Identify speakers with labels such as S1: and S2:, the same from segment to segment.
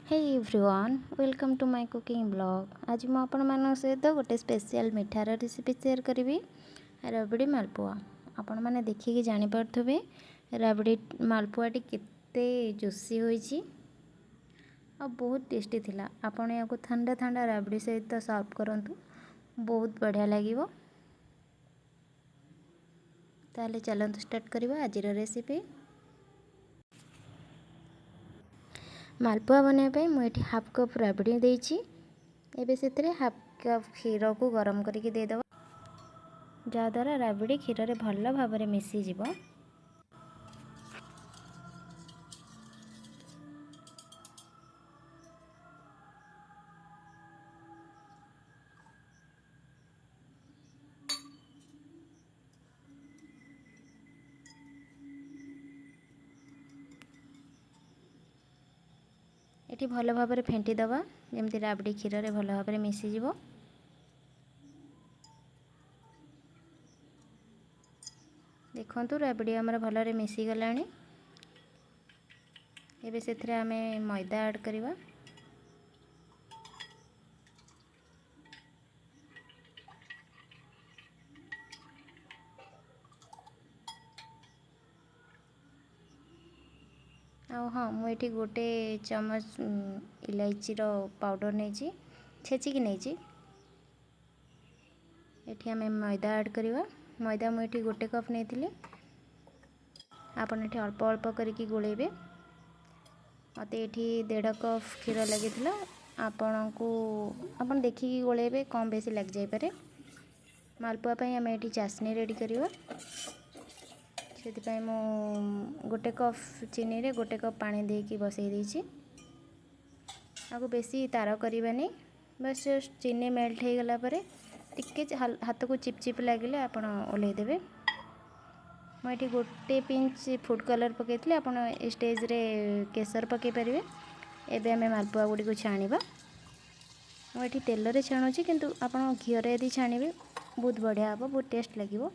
S1: Hey everyone, welcome to my cooking blog. ଆଜି ମୁଁ ଆପଣମାନଙ୍କ ସହିତ ଗୋଟେ ସ୍ପେଶିଆଲ୍ ମିଠାର ରେସିପି ସେୟାର କରିବି, ରାବିଡ଼ି ମାଲପୁଆ। ଆପଣମାନେ ଦେଖିକି ଜାଣିପାରୁଥିବେ ରାବିଡ଼ି ମାଲପୁଆଟି କେତେ ଜୁସି ହୋଇଛି ଆଉ ବହୁତ ଟେଷ୍ଟି ଥିଲା। ଆପଣ ଏହାକୁ ଥଣ୍ଡା ଥଣ୍ଡା ରାବିଡ଼ି ସହିତ ସର୍ଭ କରନ୍ତୁ, ବହୁତ ବଢ଼ିଆ ଲାଗିବ। ତାହେଲେ ଚାଲନ୍ତୁ ଷ୍ଟାର୍ଟ କରିବା ଆଜିର ରେସିପି। ମାଲପୁଆ ବନାଇବା ପାଇଁ ମୁଁ ଏଠି ହାଫ୍ କପ୍ ରାବିଡ଼ି ଦେଇଛି। ଏବେ ସେଥିରେ ହାଫ୍ କପ୍ କ୍ଷୀରକୁ ଗରମ କରିକି ଦେଇଦେବା, ଯାହାଦ୍ୱାରା ରାବିଡ଼ି କ୍ଷୀରରେ ଭଲ ଭାବରେ ମିଶିଯିବ। ଏଠି ଭଲ ଭାବରେ ଫେଣ୍ଟି ଦେବା, ଯେମିତି ରାବିଡ଼ି କ୍ଷୀରରେ ଭଲ ଭାବରେ ମିଶିଯିବ। ଦେଖନ୍ତୁ ରାବିଡ଼ି ଆମର ଭଲରେ ମିଶିଗଲାଣି। ଏବେ ସେଥିରେ ଆମେ ମଇଦା ଆଡ଼୍ କରିବା। ଆଉ ହଁ, ମୁଁ ଏଠି ଗୋଟେ ଚାମଚ ଇଲାଇଚିର ପାଉଡ଼ର ନେଇଛି, ଛେଚିକି ନେଇଛି। ଏଠି ଆମେ ମଇଦା ଆଡ଼୍ କରିବା। ମଇଦା ମୁଁ ଏଠି ଗୋଟେ କପ୍ ନେଇଥିଲି। ଆପଣ ଏଠି ଅଳ୍ପ ଅଳ୍ପ କରିକି ଗୋଳେଇବେ। ମୋତେ ଏଠି 1.5 କପ୍ କ୍ଷୀର ଲାଗିଥିଲା। ଆପଣ ଦେଖିକି ଗୋଳେଇବେ, କମ୍ ବେଶୀ ଲାଗିଯାଇପାରେ। ମାଲପୁଆ ପାଇଁ ଆମେ ଏଠି ଚାସନି ରେଡ଼ି କରିବା। ସେଥିପାଇଁ ମୁଁ ଗୋଟେ କପ୍ ଚିନିରେ ଗୋଟେ କପ୍ ପାଣି ଦେଇକି ବସେଇ ଦେଇଛି। ଆକୁ ବେଶୀ ତାର କରିବାନି, ବାସ୍ ଜଷ୍ଟ ଚିନି ମେଲ୍ଟ ହେଇଗଲା ପରେ ଟିକେ ହାତକୁ ଚିପ୍ ଚିପ୍ ଲାଗିଲେ ଆପଣ ଓହ୍ଲେଇ ଦେବେ। ମୁଁ ଏଠି ଗୋଟେ ପିଞ୍ଚ ଫୁଡ଼୍ କଲର୍ ପକାଇଥିଲି, ଆପଣ ଏ ଷ୍ଟେଜ୍ରେ କେଶର ପକାଇ ପାରିବେ। ଏବେ ଆମେ ମାଲପୁଆ ଗୁଡ଼ିକୁ ଛାଣିବା। ମୁଁ ଏଠି ତେଲରେ ଛାଣୁଛି, କିନ୍ତୁ ଆପଣ ଘିଅରେ ଯଦି ଛାଣିବେ ବହୁତ ବଢ଼ିଆ ହେବ, ବହୁତ ଟେଷ୍ଟ ଲାଗିବ।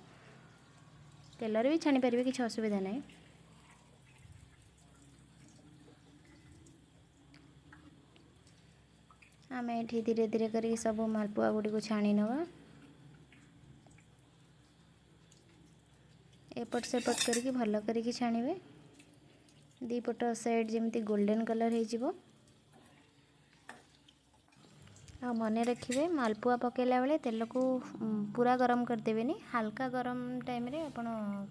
S1: ତେଲରେ ବି ଛାଣିପାରିବେ, କିଛି ଅସୁବିଧା ନାହିଁ। ଆମେ ଏଠି ଧୀରେ ଧୀରେ କରିକି ସବୁ ମାଲପୁଆ ଗୁଡ଼ିକୁ ଛାଣି ନେବା। ଏପଟ ସେପଟ କରିକି ଭଲ କରିକି ଛାଣିବେ, ଦୁଇ ପଟ ସାଇଡ଼୍ ଯେମିତି ଗୋଲ୍ଡେନ୍ କଲର୍ ହେଇଯିବ। ଆଉ ମନେ ରଖିବେ, ମାଲପୁଆ ପକାଇଲା ବେଳେ ତେଲକୁ ପୁରା ଗରମ କରିଦେବେନି। ହାଲକା ଗରମ ଟାଇମ୍ରେ ଆପଣ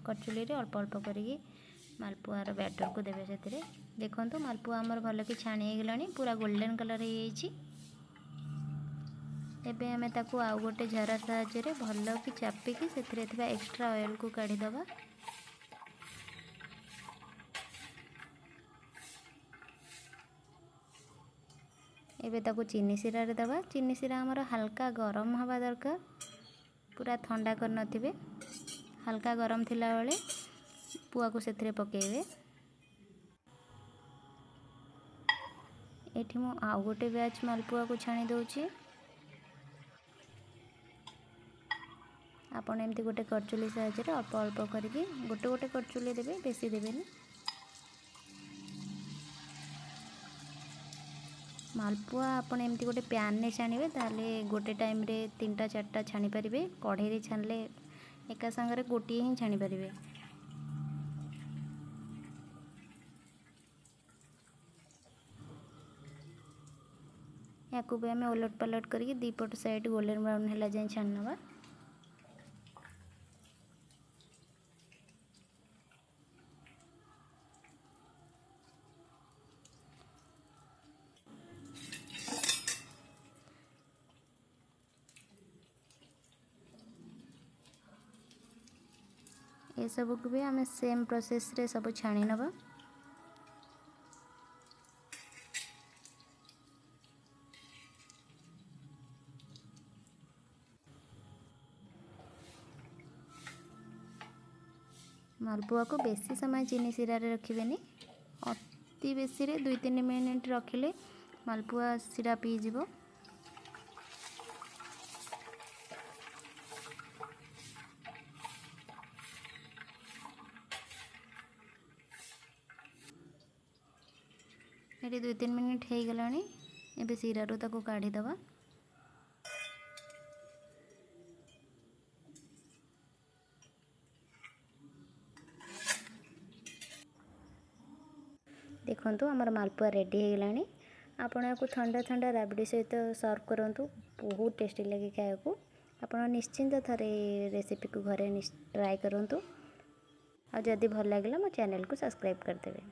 S1: କଚୁଲିରେ ଅଳ୍ପ ଅଳ୍ପ କରିକି ମାଲପୁଆର ବ୍ୟାଟରକୁ ଦେବେ ସେଥିରେ। ଦେଖନ୍ତୁ ମାଲପୁଆ ଆମର ଭଲକି ଛାଣି ହେଇଗଲାଣି, ପୁରା ଗୋଲ୍ଡେନ୍ କଲର୍ ହେଇଯାଇଛି। ଏବେ ଆମେ ତାକୁ ଆଉ ଗୋଟେ ଝରା ସାହାଯ୍ୟରେ ଭଲକି ଚାପିକି ସେଥିରେ ଥିବା ଏକ୍ସଟ୍ରା ଅଏଲ୍କୁ କାଢ଼ିଦେବା। ଏବେ ତାକୁ ଚିନି ଶିରାରେ ଦେବା। ଚିନି ଶିରା ଆମର ହାଲକା ଗରମ ହେବା ଦରକାର, ପୁରା ଥଣ୍ଡା କରିନଥିବେ। ହାଲକା ଗରମ ଥିଲାବେଳେ ପୁଆକୁ ସେଥିରେ ପକାଇବେ। ଏଠି ମୁଁ ଆଉ ଗୋଟେ ବ୍ୟାଚ୍ ମାଲପୁଆକୁ ଛାଣି ଦେଉଛି। ଆପଣ ଏମିତି ଗୋଟେ କରଚୁଲି ସାହାଯ୍ୟରେ ଅଳ୍ପ ଅଳ୍ପ କରିକି ଗୋଟେ ଗୋଟେ କରଚୁଲି ଦେବେ, ବେଶୀ ଦେବେନି। ମାଲପୁଆ ଆପଣ ଏମିତି ଗୋଟେ ପ୍ୟାନ୍ରେ ଛାଣିବେ, ତାହେଲେ ଗୋଟେ ଟାଇମ୍ରେ 3ଟା 4ଟା ଛାଣିପାରିବେ। କଢ଼େଇରେ ଛାଣିଲେ ଏକା ସାଙ୍ଗରେ ଗୋଟିଏ ହିଁ ଛାଣିପାରିବେ। ୟାକୁ ବି ଆମେ ଓଲଟ ପାଲଟ କରିକି ଦୁଇ ପଟ ସାଇଡ଼୍ ଗୋଲ୍ଡେନ୍ ବ୍ରାଉନ୍ ହେଲା ଯାଏଁ ଛାଣି ନେବା। ଏସବୁକୁ ବି ଆମେ ସେମ୍ ପ୍ରୋସେସ୍ରେ ସବୁ ଛାଣି ନେବା। ମାଲପୁଆକୁ ବେଶୀ ସମୟ ଚିନି ଶିରାରେ ରଖିବେନି, ଅତି ବେଶୀରେ 2-3 ମିନିଟ୍ ରଖିଲେ ମାଲପୁଆ ଶିରା ପିଇଯିବ। ଏଠି 2-3 ମିନିଟ୍ ହେଇଗଲାଣି। ଏବେ ଶିରାରୁ ତାକୁ କାଢ଼ିଦେବା। ଦେଖନ୍ତୁ, ଆମର ମାଲପୁଆ ରେଡ଼ି ହେଇଗଲାଣି। ଆପଣ ଏହାକୁ ଥଣ୍ଡା ଥଣ୍ଡା ରାବିଡ଼ି ସହିତ ସର୍ଭ କରନ୍ତୁ, ବହୁତ ଟେଷ୍ଟି ଲାଗେ ଖାଇବାକୁ। ଆପଣ ନିଶ୍ଚିନ୍ତ ଥରେ ଏ ରେସିପିକୁ ଘରେ ଟ୍ରାଏ କରନ୍ତୁ। ଆଉ ଯଦି ଭଲ ଲାଗିଲା, ମୋ ଚ୍ୟାନେଲକୁ ସବସ୍କ୍ରାଇବ୍ କରିଦେବେ।